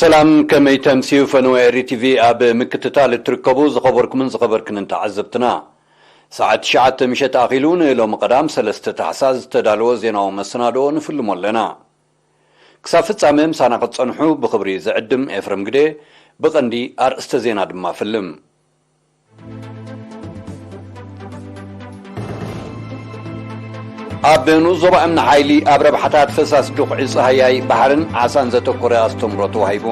ሰላም፣ ከመይ ተምስዩ? ፈነወ ኤሪ ቲቪ ኣብ ምክትታል እትርከቡ ዝኸበርኩምን ዝኸበርክንን ተዓዘብትና፣ ሰዓት ትሽዓተ ምሸት ኣኺሉ ንሎሚ ቀዳም ሰለስተ ታሕሳስ ዝተዳለወ ዜናዊ መሰናድኦ ንፍልሞ ኣለና። ክሳብ ፍጻመ ምሳና ክትጸንሑ ብኽብሪ ዝዕድም ኤፍረም ግደ። ብቐንዲ ኣርእስተ ዜና ድማ ፍልም። ኣብ ንኡስ ዞባ እምኒ ሓይሊ ኣብ ረብሓታት ፈሳሲ ዱኽዒ ጸሃያይ ባሕርን ዓሳን ዘተኮረ ኣስተምህሮ ተዋሂቡ።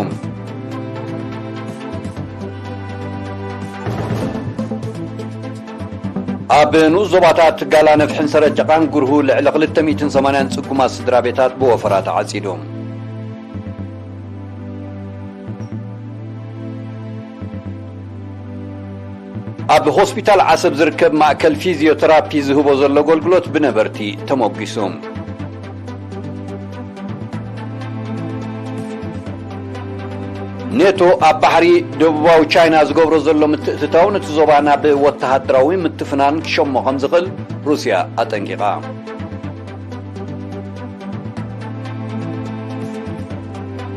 ኣብ ንኡስ ዞባታት ጋላ ነፍሕን ሰረጨቃን ጉርሁ ልዕሊ ክልተ ሚእትን ሰማንያን ጽጉማት ስድራ ቤታት ብወፈራ ተዓጺዱ። ኣብ ሆስፒታል ዓሰብ ዝርከብ ማእከል ፊዚዮተራፒ ዝህቦ ዘሎ ኣገልግሎት ብነበርቲ ተሞጒሱ። ኔቶ ኣብ ባሕሪ ደቡባዊ ቻይና ዝገብሮ ዘሎ ምትእትታው ነቲ ዞባ ናብ ወተሃደራዊ ምትፍናን ክሸሞ ከም ዝኽእል ሩስያ ኣጠንቂቓ።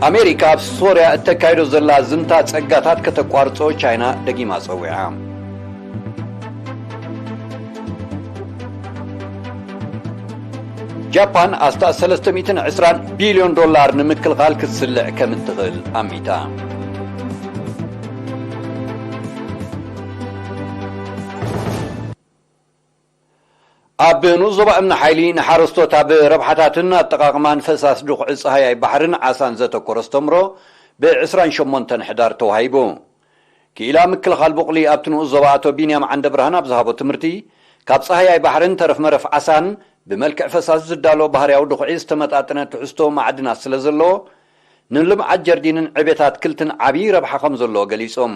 ኣሜሪካ ኣብ ሶርያ እተካይዶ ዘላ ዝምታ ጸጋታት ከተቋርጾ ቻይና ደጊማ ጸዊዓ። ጃፓን ኣስታት ሰለስተ ሚእትን ዕስራን ቢልዮን ዶላር ንምክልኻል ክትስልዕ ከም እትኽእል ኣሚታ። ኣብ ንኡስ ዞባ እምኒ ሓይሊ ንሓረስቶት ኣብ ረብሓታትን ኣጠቓቕማን ፈሳሲ ዱኽዒ ጸሃያይ ባሕርን ዓሳን ዘተኮረ ኣስተምሮ ብዕስራን ሸሞንተን ሕዳር ተዋሂቡ። ክኢላ ምክልኻል ቡቕሊ ኣብቲ ንኡስ ዞባ ኣቶ ቢንያም ዓንደብርሃን ኣብ ዝሃቦ ትምህርቲ፣ ካብ ጸሃያይ ባሕርን ተረፍ መረፍ ዓሳን ብመልክዕ ፈሳሲ ዝዳሎ ባህርያዊ ዱኽዒ ዝተመጣጠነ ትሕዝቶ ማዕድናት ስለ ዘለዎ፣ ንልምዓት ጀርዲንን ዕቤት ኣትክልትን ዓብዪ ረብሓ ከም ዘለዎ ገሊጾም።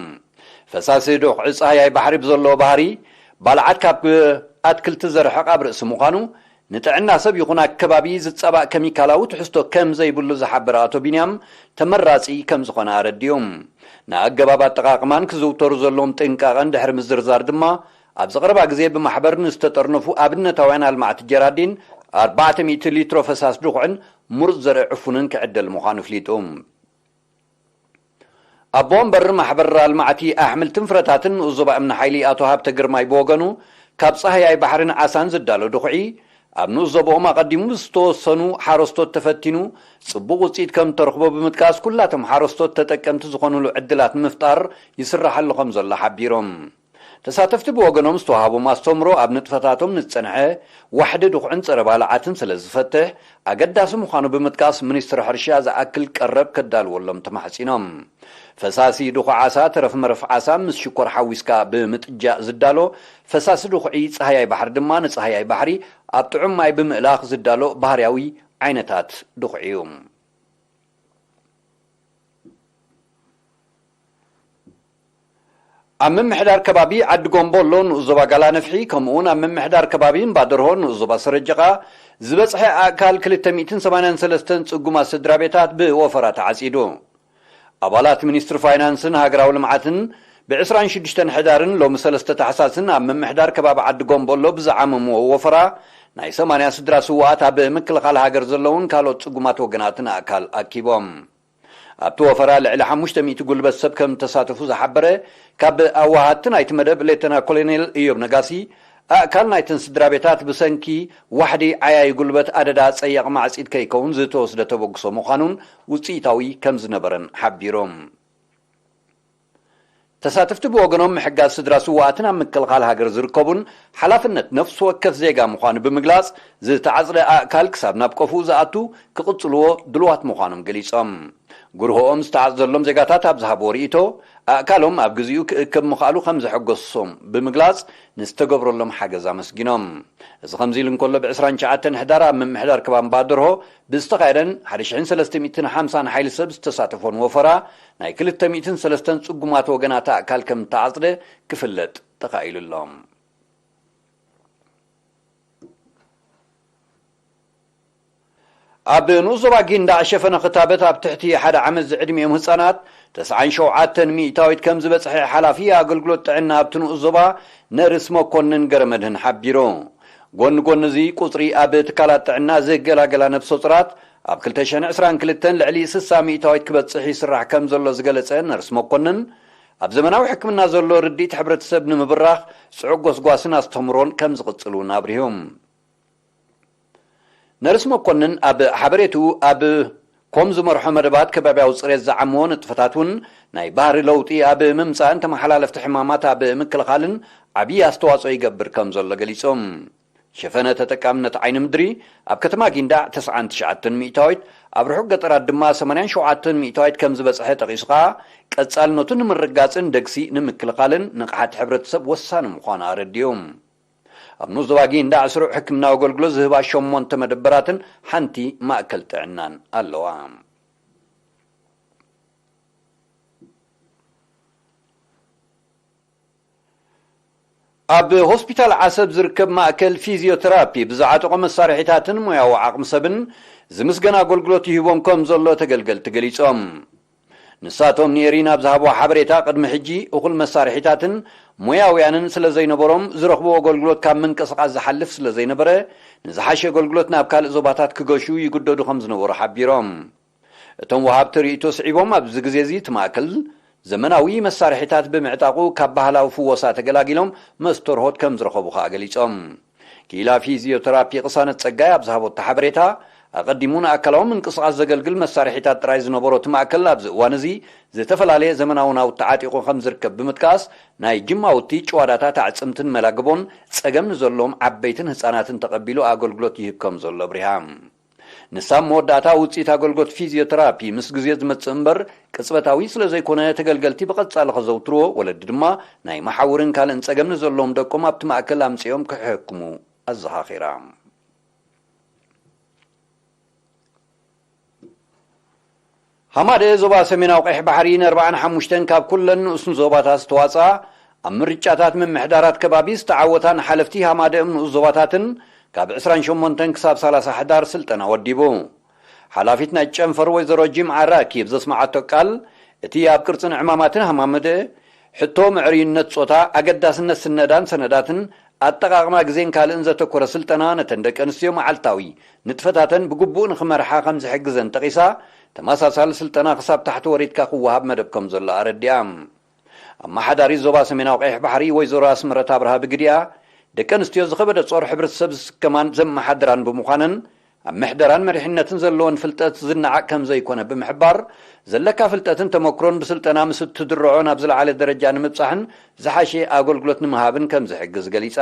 ፈሳሲ ዱኽዒ ጸሃያይ ባሕሪ ብዘለዎ ባህሪ፣ ባልዓት ካብ ኣትክልቲ ዘርሕቕ ኣብ ርእሲ ምዃኑ፣ ንጥዕና ሰብ ይኹን ኣከባቢ ዝጸባእ ኬሚካላዊ ትሕዝቶ ከም ዘይብሉ ዝሓበረ ኣቶ ቢንያም፣ ተመራጺ ከም ዝኾነ ኣረዲኡ። ንኣገባብ ኣጠቓቕማን ክዝውተሩ ዘለዎም ጥንቃቐን ድሕሪ ምዝርዛር ድማ፣ ኣብዚ ቀረባ ግዜ ብማሕበር ንዝተጠርነፉ ኣብነታውያን ኣልማዕቲ ጀራዲን ኣርባዕተ ሚእቲ ሊትሮ ፈሳሲ ድኹዕን ምሩጽ ዘርኢ ዕፉንን ክዕደል ምዃኑ ኣፍሊጡ። ኣቦ ወንበር ማሕበር ኣልማዕቲ ኣሕምልትን ፍረታትን ንኡስ ዞባ እምኒ ሓይሊ ኣቶ ሃብተ ግርማይ ብወገኑ፣ ካብ ጸሃያይ ባሕርን ዓሳን ዝዳሎ ድኹዒ፣ ኣብ ንኡስ ዞባኦም ኣቐዲሙ ብዝተወሰኑ ሓረስቶት ተፈቲኑ ጽቡቕ ውጽኢት ከም ተረኽቦ ብምጥቃስ፣ ኩላቶም ሓረስቶት ተጠቀምቲ ዝኾኑሉ ዕድላት ንምፍጣር ይስራሕ ኣሎ ከም ዘሎ ሓቢሮም። ተሳተፍቲ ብወገኖም ዝተዋህቦም ኣስተምሮ ኣብ ንጥፈታቶም ንዝጸንሐ ዋሕዲ ድኹዕን ጸረ ባልዓትን ስለ ዝፈትሕ ኣገዳሲ ምዃኑ ብምጥቃስ፣ ሚኒስትሪ ሕርሻ ዝኣክል ቀረብ ከዳልወሎም ተማሕጺኖም። ፈሳሲ ድኹዕ ዓሳ፣ ተረፍ መረፍ ዓሳ ምስ ሽኮር ሓዊስካ ብምጥጃእ ዝዳሎ፣ ፈሳሲ ድኹዒ ጸሃያይ ባሕሪ ድማ ንጸሃያይ ባሕሪ ኣብ ጥዑም ማይ ብምእላኽ ዝዳሎ ባህርያዊ ዓይነታት ድኹዒ እዩ። ኣብ ምምሕዳር ከባቢ ዓዲ ጎምቦሎ ንኡስ ዞባ ጋላ ነፍሒ፣ ከምኡውን ኣብ ምምሕዳር ከባቢ እምባደርሆ ንኡስ ዞባ ሰረጀቓ ዝበጽሐ ኣእካል ክልተ ሚእትን ሰማንያን ሰለስተን ጽጉማት ስድራ ቤታት ብወፈራ ተዓጺዱ። ኣባላት ሚኒስትሪ ፋይናንስን ሃገራዊ ልምዓትን ብዕስራን ሽዱሽተን ሕዳርን ሎሚ ሰለስተ ታሕሳስን ኣብ ምምሕዳር ከባቢ ዓዲ ጎምቦሎ ብዝዓመምዎ ወፈራ ናይ ሰማንያ ስድራ ስውኣት ኣብ ምክልኻል ሃገር ዘለውን ካልኦት ጽጉማት ወገናትን ኣእካል ኣኪቦም። ኣብቲ ወፈራ ልዕሊ ሓሙሽተ ሚእቲ ጉልበት ሰብ ከም ተሳተፉ ዝሓበረ ካብ ኣዋሃድቲ ናይቲ መደብ ሌተና ኮሎኔል እዮብ ነጋሲ፣ ኣእካል ናይተን ስድራ ቤታት ብሰንኪ ዋሕዲ ዓያዪ ጉልበት ኣደዳ ጸያቕ ማዕጺድ ከይከውን ዝተወስደ ተበግሶ ምዃኑን ውጽኢታዊ ከም ዝነበረን ሓቢሮም። ተሳተፍቲ ብወገኖም፣ ምሕጋዝ ስድራ ስውኣትን ኣብ ምክልኻል ሃገር ዝርከቡን ሓላፍነት ነፍሲ ወከፍ ዜጋ ምዃኑ ብምግላጽ፣ ዝተዓጽደ ኣእካል ክሳብ ናብ ቆፍኡ ዝኣቱ ክቕጽልዎ ድልዋት ምዃኖም ገሊጾም። ጉርሆኦም ዝተዓጽደሎም ዜጋታት ኣብ ዝሃብዎ ርእይቶ፣ ኣእካሎም ኣብ ግዜኡ ክእከብ ምኽኣሉ ከም ዘሐጎሶም ብምግላጽ፣ ንዝተገብረሎም ሓገዝ ኣመስጊኖም። እዚ ከምዚ ኢሉ እንከሎ፣ ብ ዕስራን ትሽዓተን ሕዳር ኣብ ምምሕዳር ከባቢ እምባደርሆ ብዝተኻየደን ሓደ ሽሕን ሰለስተ ሚእትን ሓምሳን ሓይሊ ሰብ ዝተሳተፎን ወፈራ፣ ናይ ክልተ ሚእትን ሰለስተን ጽጉማት ወገናት ኣእካል ከም እተዓጽደ ክፍለጥ ተኻኢሉ ኣሎ። ኣብ ንኡስ ዞባ ጊንዳዕ ሸፈነ ክታበት ኣብ ትሕቲ ሓደ ዓመት ዝዕድሚኦም ህጻናት ተስዓን ሸውዓተን ሚእታዊት ከም ዝበጽሐ ሓላፊ ኣገልግሎት ጥዕና ኣብቲ ንኡስ ዞባ ነርስ መኮንን ገረመድህን ሓቢሩ። ጎኒ ጎኒ እዚ ቁጽሪ ኣብ ትካላት ጥዕና ዝገላገላ ነብሰ ጡራት ኣብ ክልተ ሽሕን ዕስራን ክልተን ልዕሊ ስሳ ሚእታዊት ክበጽሕ ይስራሕ ከም ዘሎ ዝገለጸ ነርስ መኮንን፣ ኣብ ዘመናዊ ሕክምና ዘሎ ርድኢት ሕብረተሰብ ንምብራኽ ጽዑቕ ጎስጓስን ኣስተምህሮን ከም ዝቕጽል እውን ኣብሪሁ። ነርስ መኮንን ኣብ ሓበሬትኡ፣ ኣብ ኮም ዝመርሖ መደባት ከባብያዊ ጽሬት ዝዓመዎ ንጥፈታት እውን ናይ ባህሪ ለውጢ ኣብ ምምጻእን ተመሓላለፍቲ ሕማማት ኣብ ምክልኻልን ዓብዪ ኣስተዋጽኦ ይገብር ከም ዘሎ ገሊጾም። ሸፈነ ተጠቃምነት ዓይኒ ምድሪ ኣብ ከተማ ጊንዳዕ ተስዓን ትሽዓተን ሚእታዊት፣ ኣብ ርሑቕ ገጠራት ድማ ሰማንያን ሸውዓተን ሚእታዊት ከም ዝበጽሐ ጠቒሱ ኸኣ፣ ቀጻልነቱ ንምርግጋጽን ደግሲ ንምክልኻልን ንቕሓት ሕብረተሰብ ወሳኒ ምዃኑ ኣረዲኡ። ኣብ ንኡስ ዞባ ጊንዳዕ ስሩዕ ሕክምናዊ ኣገልግሎት ዝህባ ሸሞንተ መደበራትን ሓንቲ ማእከል ጥዕናን ኣለዋ። ኣብ ሆስፒታል ዓሰብ ዝርከብ ማእከል ፊዚዮተራፒ ብዝዓጠቖ መሳርሒታትን ሞያዊ ዓቕሚ ሰብን ዝምስገን ኣገልግሎት ይህቦም ከም ዘሎ ተገልገልቲ ገሊጾም። ንሳቶም ንኤሪና ኣብ ዝሃብዎ ሓበሬታ፣ ቅድሚ ሕጂ እኹል መሳርሒታትን ሞያውያንን ስለ ዘይነበሮም፣ ዝረኽብዎ ኣገልግሎት ካብ ምንቅስቓስ ዝሓልፍ ስለ ዘይነበረ፣ ንዝሓሸ ኣገልግሎት ናብ ካልእ ዞባታት ክገሹ ይግደዱ ከም ዝነበሩ ሓቢሮም። እቶም ወሃብቲ ርእይቶ ስዒቦም፣ ኣብዚ ግዜ እዚ እቲ ማእከል ዘመናዊ መሳርሒታት ብምዕጣቑ፣ ካብ ባህላዊ ፍወሳ ተገላጊሎም መስተርሆት ከም ዝረኸቡ ከኣ ገሊጾም። ክኢላ ፊዚዮተራፒ ቅሳነት ጸጋይ ኣብ ዝሃበቶ ሓበሬታ፣ ኣቐዲሙ ንኣካላዊ ምንቅስቓስ ዘገልግል መሳርሒታት ጥራይ ዝነበሮ እቲ ማእከል፣ ኣብዚ እዋን እዚ ዝተፈላለየ ዘመናዊ ናውቲ ዓጢቑ ከም ዝርከብ ብምጥቃስ፣ ናይ ጅማውቲ ጭዋዳታት ኣዕጽምትን መላግቦን ጸገም ንዘለዎም ዓበይትን ህጻናትን ተቐቢሉ ኣገልግሎት ይህብ ከም ዘሎ ኣብሪሃ። ንሳ ኣብ መወዳእታ፣ ውጽኢት ኣገልግሎት ፊዚዮተራፒ ምስ ግዜ ዝመጽእ እምበር ቅጽበታዊ ስለ ዘይኮነ፣ ተገልገልቲ ብቐጻሊ ከዘውትርዎ፣ ወለዲ ድማ ናይ መሓውርን ካልእን ጸገም ንዘለዎም ደቆም ኣብቲ ማእከል ኣምጺኦም ክሕክሙ ኣዘኻኺራ። ሃማደ ዞባ ሰሜናዊ ቀይሕ ባሕሪ ንኣርባዓን ሓሙሽተን ካብ ኩለን ንኡስ ዞባታት ዝተዋጽኣ፣ ኣብ ምርጫታት ምምሕዳራት ከባቢ ዝተዓወታን ሓለፍቲ ሃማደኦም ንኡስ ዞባታትን ካብ ዕስራን ሸሞንተን ክሳብ ሰላሳ ሕዳር ስልጠና ወዲቡ። ሓላፊት ናይ ጨንፈር ወይዘሮ ጂምዓ ራኪብ ዘስመዓቶ ቃል፣ እቲ ኣብ ቅርጽን ዕማማትን ሃማመደ ሕቶ ምዕርይነት ጾታ፣ ኣገዳስነት ስነዳን ሰነዳትን ኣጠቓቕማ ግዜን ካልእን ዘተኮረ ስልጠና፣ ነተን ደቂ ኣንስትዮ መዓልታዊ ንጥፈታተን ብግቡእ ንኽመርሓ ከም ዝሕግዘን ጠቒሳ፣ ተመሳሳሊ ስልጠና ክሳብ ታሕቲ ወሪድካ ክወሃብ መደብ ከም ዘሎ ኣረዲኣ። ኣመሓዳሪት ዞባ ሰሜናዊ ቀይሕ ባሕሪ ወይዘሮ ኣስመረት ኣብርሃ ብግዲኣ፣ ደቂ ኣንስትዮ ዝኸበደ ጾር ሕብረተሰብ ዝስከማን ዘመሓድራን ብምዃነን፣ ኣብ ምሕደራን መሪሕነትን ዘለወን ፍልጠት ዝነዓቕ ከም ዘይኮነ ብምሕባር፣ ዘለካ ፍልጠትን ተመክሮን ብስልጠና ምስ እትድርዖ ናብ ዝለዓለ ደረጃ ንምብጻሕን ዝሓሸ ኣገልግሎት ንምሃብን ከም ዝሕግዝ ገሊጻ።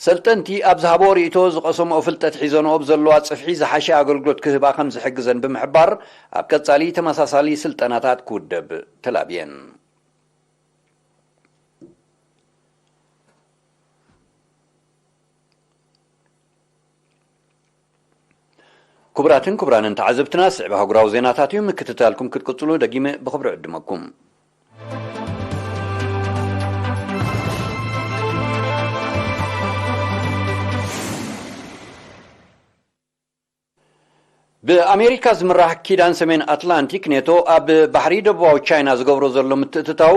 ሰልጠንቲ ኣብ ዝሃብኦ ርእይቶ፣ ዝቐሰምኦ ፍልጠት ሒዘንኦ ብዘለዋ ጽፍሒ ዝሓሸ ኣገልግሎት ክህባ ከም ዝሕግዘን ብምሕባር፣ ኣብ ቀጻሊ ተመሳሳሊ ስልጠናታት ክውደብ ተላብየን። ክቡራትን ክቡራንን ተዓዘብትና፣ ስዕብ ኣህጉራዊ ዜናታት እዩ። ምክትታልኩም ክትቅጽሉ ደጊመ ብኽብሪ ዕድመኩም። ብኣሜሪካ ዝምራሕ ኪዳን ሰሜን ኣትላንቲክ፣ ኔቶ፣ ኣብ ባሕሪ ደቡባዊ ቻይና ዝገብሮ ዘሎ ምትእትታው፣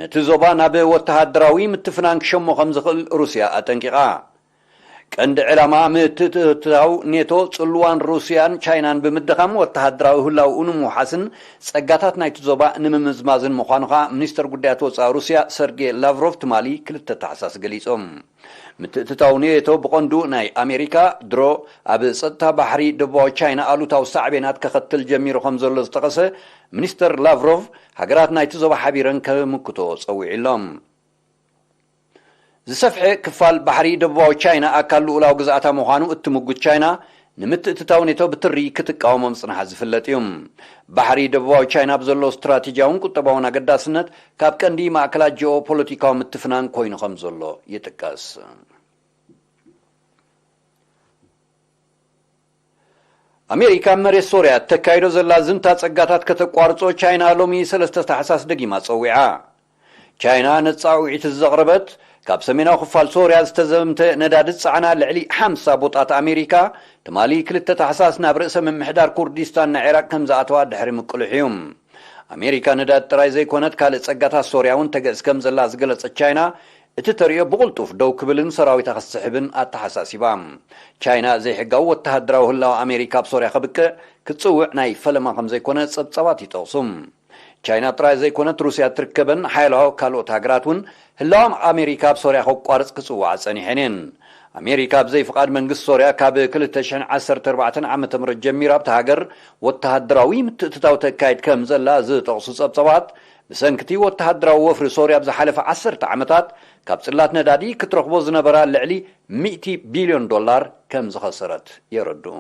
ነቲ ዞባ ናብ ወተሃደራዊ ምትፍናን ክሸሞ ከም ዝኽእል ሩስያ ኣጠንቂቓ። ቀንዲ ዕላማ ምትእትታው ኔቶ፣ ጽልዋን ሩስያን ቻይናን ብምድኻም፣ ወተሃደራዊ ህላውኡ ንምውሓስን ጸጋታት ናይቲ ዞባ ንምምዝማዝን ምዃኑ ኸኣ፣ ሚኒስተር ጉዳያት ወጻኢ ሩስያ ሰርጌ ላቭሮቭ ትማሊ ክልተ ታሕሳስ ገሊጾም። ምትእትታው ኔቶ ብቐንዱ ናይ ኣሜሪካ ድሮ ኣብ ጸጥታ ባሕሪ ደቡባዊ ቻይና ኣሉታዊ ሳዕቤናት ከኸትል ጀሚሩ ከም ዘሎ ዝጠቐሰ ሚኒስተር ላቭሮቭ፣ ሃገራት ናይቲ ዞባ ሓቢረን ከምክቶ ጸዊዑ ኣሎ። ዝሰፍሐ ክፋል ባሕሪ ደቡባዊ ቻይና ኣካል ልኡላዊ ግዝኣታ ምዃኑ እትምጉት ቻይና፣ ንምትእትታው ኔቶ ብትሪ ክትቃወሞ ምጽንሓ ዝፍለጥ እዩ። ባሕሪ ደቡባዊ ቻይና ብዘለዎ ስትራቴጂያውን ቁጠባውን ኣገዳስነት፣ ካብ ቀንዲ ማእከላት ጂኦ ፖለቲካዊ ምትፍናን ኮይኑ ከም ዘሎ ይጥቀስ። ኣሜሪካ ኣብ መሬት ሶርያ እተካይዶ ዘላ ዝምታ ጸጋታት ከተቋርጾ፣ ቻይና ሎሚ ሰለስተ ታሕሳስ ደጊማ ጸዊዓ። ቻይና ነጻውዒት ዘቕረበት፣ ካብ ሰሜናዊ ክፋል ሶርያ ዝተዘምተ ነዳዲ ዝጸዓና ልዕሊ ሓምሳ ቦጣት ኣሜሪካ፣ ትማሊ ክልተ ታሕሳስ ናብ ርእሰ ምምሕዳር ኩርዲስታን ናይ ዒራቅ ከም ዝኣተዋ ድሕሪ ምቅልሑ እዩ። ኣሜሪካ ነዳዲ ጥራይ ዘይኮነት፣ ካልእ ጸጋታት ሶርያ እውን ተገዕዝ ከም ዘላ ዝገለጸት ቻይና፣ እቲ ተርእዮ ብቕልጡፍ ደው ክብልን ሰራዊታ ክስሕብን ኣተሓሳሲባ። ቻይና ዘይሕጋዊ ወተሃደራዊ ህላወ ኣሜሪካ ኣብ ሶርያ ከብቅዕ ክትጽውዕ ናይ ፈለማ ከም ዘይኮነ ጸብጻባት ይጠቕሱ። ቻይና ጥራይ ዘይኮነት፣ ሩስያ እትርከበን ሓያሎ ካልኦት ሃገራት እውን ህላወ ኣሜሪካ ኣብ ሶርያ ከቋርጽ ክጽውዓ ጸኒሐን እየን። ኣሜሪካ ብዘይ ፍቓድ መንግስቲ ሶርያ ካብ ክልተ ሽሕን ዓሰርተ ኣርባዕተን ዓመተ ምህረት ጀሚራ ኣብታ ሃገር ወተሃደራዊ ምትእትታው ተካይድ ከም ዘላ ዝጠቕሱ ጸብጻባት፣ ብሰንኪ እቲ ወተሃደራዊ ወፍሪ ሶርያ ኣብ ዝሓለፈ ዓሰርተ ዓመታት ካብ ጽላት ነዳዲ ክትረኽቦ ዝነበራ ልዕሊ ሚእቲ ቢልዮን ዶላር ከም ዝኸሰረት የረድኡ።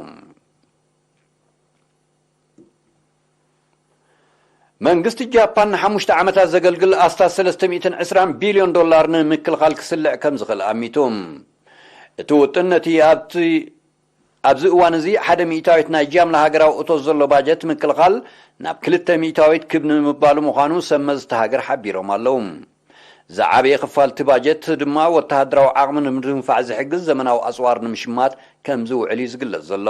መንግስቲ ጃፓን ንሓሙሽተ ዓመታት ዘገልግል ኣስታት ሰለስተ ሚእትን ዕስራን ቢልዮን ዶላር ንምክልኻል ክስልዕ ከም ዝኽእል ኣሚቱ። እቲ ውጥን ነቲ ኣብቲ ኣብዚ እዋን እዚ ሓደ ሚእታዊት ናይ ጃምላ ሃገራዊ እቶት ዘሎ ባጀት ምክልኻል ናብ ክልተ ሚእታዊት ክብ ንምባሉ ምዃኑ ሰብ መዚ እታ ሃገር ሓቢሮም ኣለዉ። ዝዓበየ ክፋል እቲ ባጀት ድማ ወተሃደራዊ ዓቕሚ ንምድንፋዕ ዝሕግዝ ዘመናዊ ኣጽዋር ንምሽማት ከም ዝውዕል እዩ ዝግለጽ ዘሎ።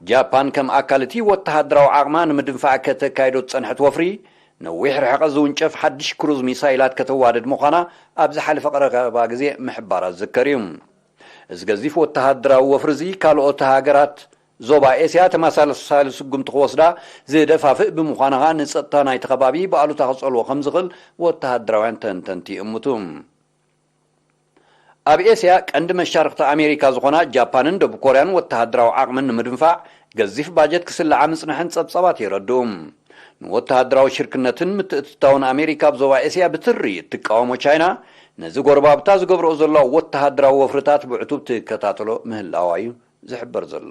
ጃፓን ከም ኣካል እቲ ወተሃደራዊ ዓቕማ ንምድንፋዕ ከተካይዶ ዝጸንሐት ወፍሪ፣ ነዊሕ ርሕቀት ዝውንጨፍ ሓድሽ ክሩዝ ሚሳይላት ከተዋድድ ምዃና ኣብ ዝሓለፈ ቀረባ ግዜ ምሕባራ ዝዝከር እዩ። እዚ ገዚፍ ወተሃደራዊ ወፍሪ እዚ ካልኦት ሃገራት ዞባ ኤስያ ተመሳሳሊ ስጉምቲ ክወስዳ ዝደፋፍእ ብምዃኑ ኸኣ ንጸጥታ ናይቲ ከባቢ ብኣሉታ ክጸልዎ ከም ዝኽእል ወተሃደራውያን ተንተንቲ ይእምቱ። ኣብ ኤስያ ቀንዲ መሻርኽቲ ኣሜሪካ ዝኾና ጃፓንን ደቡብ ኮርያን ወተሃደራዊ ዓቕመን ንምድንፋዕ ገዚፍ ባጀት ክስልዓ ምጽንሐን ጸብጻባት የረድኡ። ንወተሃደራዊ ሽርክነትን ምትእትታውን ኣሜሪካ ኣብ ዞባ ኤስያ ብትሪ እትቃወሞ ቻይና፣ ነዚ ጎረባብታ ዝገብርኦ ዘሎ ወተሃደራዊ ወፍርታት ብዕቱብ ትከታተሎ ምህላዋ እዩ ዝሕበር ዘሎ።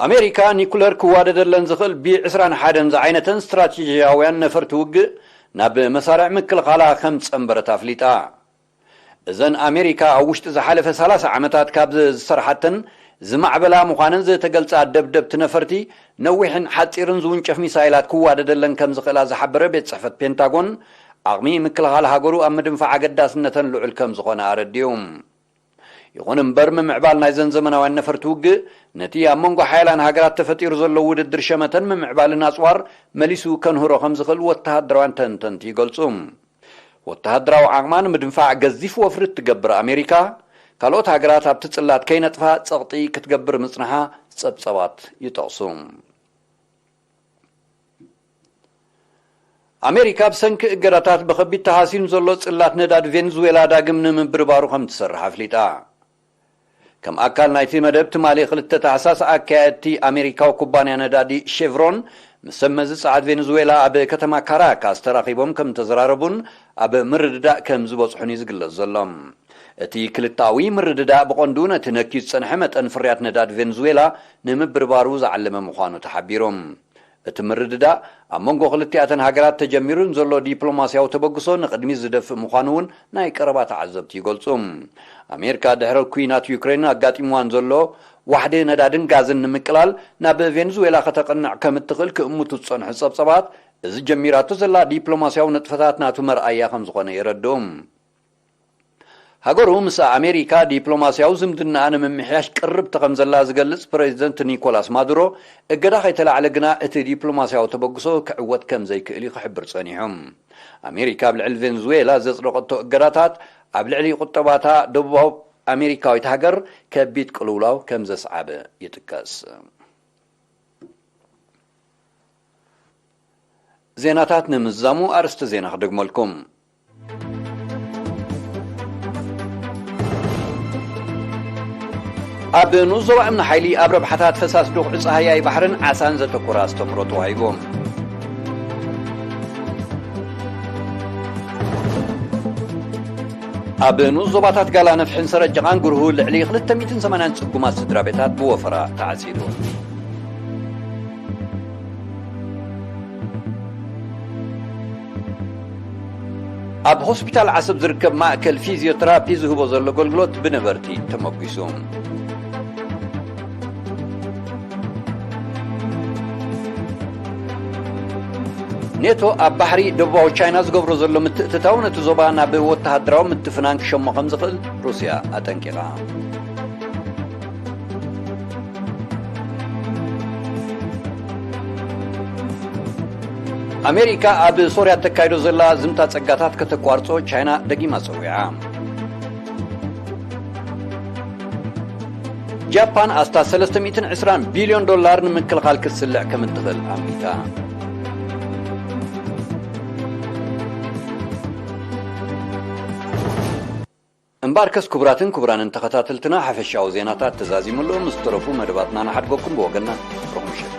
ኣሜሪካ ኒኩለር ክዋደደለን ዝኽእል ቢ ዕስራን ሓደን ዝዓይነተን ስትራቴጂያውያን ነፈርቲ ውግእ ናብ መሳርዕ ምክልኻላ ከም ዝጸንበረት ኣፍሊጣ። እዘን ኣሜሪካ ኣብ ውሽጢ ዝሓለፈ ሰላሳ ዓመታት ካብ ዝሰርሓተን ዝማዕበላ ምዃነን ዝተገልጻ ደብደብቲ ነፈርቲ፣ ነዊሕን ሓጺርን ዝውንጨፍ ሚሳይላት ክዋደደለን ከም ዝኽእላ ዝሓበረ ቤት ጽሕፈት ፔንታጎን፣ ዓቕሚ ምክልኻል ሃገሩ ኣብ ምድንፋዕ ኣገዳስነተን ልዑል ከም ዝኾነ ኣረዲኡ። ይኹን እምበር፣ ምምዕባል ናይዘን ዘመናውያን ነፈርቲ ውግእ ነቲ ኣብ መንጎ ሓያላን ሃገራት ተፈጢሩ ዘሎ ውድድር ሸመተን ምምዕባልን ኣጽዋር መሊሱ ከንህሮ ከም ዝኽእል ወተሃደራውያን ተንተንቲ ይገልጹ። ወተሃደራዊ ዓቕማ ንምድንፋዕ ገዚፍ ወፍሪ እትገብር ኣሜሪካ፣ ካልኦት ሃገራት ኣብቲ ጽላት ከይነጥፋ ጸቕጢ ክትገብር ምጽንሓ ጸብጻባት ይጠቕሱ። ኣሜሪካ ብሰንኪ እገዳታት ብኸቢድ ተሃሲኑ ዘሎ ጽላት ነዳዲ ቬንዙዌላ ዳግም ንምብርባሩ ከም ትሰርሕ ኣፍሊጣ። ከም ኣካል ናይቲ መደብ፣ ትማሊ ክልተ ታሕሳስ፣ ኣካየድቲ ኣሜሪካዊ ኩባንያ ነዳዲ ሼቭሮን ምስ ሰብ መዚ ጸዓት ቬንዙዌላ ኣብ ከተማ ካራካስ ተራኺቦም ከም ተዘራረቡን ኣብ ምርድዳእ ከም ዝበጽሑን እዩ ዝግለጽ ዘሎ። እቲ ክልተኣዊ ምርድዳእ ብቐንዱ ነቲ ነክዩ ዝጸንሐ መጠን ፍርያት ነዳዲ ቬንዙዌላ ንምብርባሩ ዝዓለመ ምዃኑ ተሓቢሩ። እቲ ምርድዳእ ኣብ መንጎ ክልቲኣተን ሃገራት ተጀሚሩ ንዘሎ ዲፕሎማስያዊ ተበግሶ ንቕድሚት ዝደፍእ ምዃኑ እውን ናይ ቀረባ ተዓዘብቲ ይገልጹ። ኣሜሪካ ድሕሪ ኲናት ዩክሬን ኣጋጢምዋን ዘሎ ዋሕዲ ነዳድን ጋዝን ንምቅላል ናብ ቬንዙዌላ ከተቕንዕ ከም እትኽእል ክእምቱ ዝጸንሑ ጸብጸባት፣ እዚ ጀሚራቶ ዘላ ዲፕሎማስያዊ ንጥፈታት ናቱ መርኣያ ከም ዝኾነ የረድኡ። ሃገሩ ምስ ኣሜሪካ ዲፕሎማስያዊ ዝምድናኣ ንምምሕያሽ ቅርብቲ ከም ዘላ ዝገልጽ ፕረዚደንት ኒኮላስ ማዱሮ፣ እገዳ ከይተላዕለ ግና እቲ ዲፕሎማስያዊ ተበግሶ ክዕወት ከም ዘይክእል እዩ ክሕብር ጸኒሑ። ኣሜሪካ ኣብ ልዕሊ ቬንዙዌላ ዘጽደቐቶ እገዳታት ኣብ ልዕሊ ቁጠባታ ደቡባዊ ኣሜሪካዊት ሃገር ከቢድ ቅልውላው ከም ዘስዓበ ይጥቀስ። ዜናታት ንምዝዛሙ ኣርእስቲ ዜና ክደግመልኩም። ኣብ ንኡስ ዞባ እምኒ ሓይሊ ኣብ ረብሓታት ፈሳሲ ዱኽዒ ጸሃያይ ባሕርን ዓሳን ዘተኮረ ኣስተምህሮ ተዋሂቡ። ኣብ ንኡስ ዞባታት ጋላ ነፍሕን ሰረጀቓን ግርሁ ልዕሊ ክልተ ሚእትን ሰማንያን ጽጉማት ስድራ ቤታት ብወፈራ ተዓጺዱ። ኣብ ሆስፒታል ዓሰብ ዝርከብ ማእከል ፊዚዮተራፒ ዝህቦ ዘሎ ኣገልግሎት ብነበርቲ ተመጒሱ። ኔቶ ኣብ ባሕሪ ደቡባዊ ቻይና ዝገብሮ ዘሎ ምትእትታው ነቲ ዞባ ናብ ወተሃደራዊ ምትፍናን ክሸሞ ከም ዝኽእል ሩስያ ኣጠንቂቓ። ኣሜሪካ ኣብ ሶርያ እተካይዶ ዘላ ዝምታ ጸጋታት ከተቋርጾ ቻይና ደጊማ ጸዊዓ። ጃፓን ኣስታት ሰለስተ ሚእትን ዕስራን ቢልዮን ዶላር ንምክልኻል ክትስልዕ ከም እትኽእል ኣሚታ። እምበኣርከስ ክቡራትን ክቡራንን ተኸታተልትና፣ ሓፈሻዊ ዜናታት ተዛዚሙ ኣሎ። ምስ ተረፉ መደባትና ንሓድገኩም። ብወገንና ፍቕሪ ምሸት።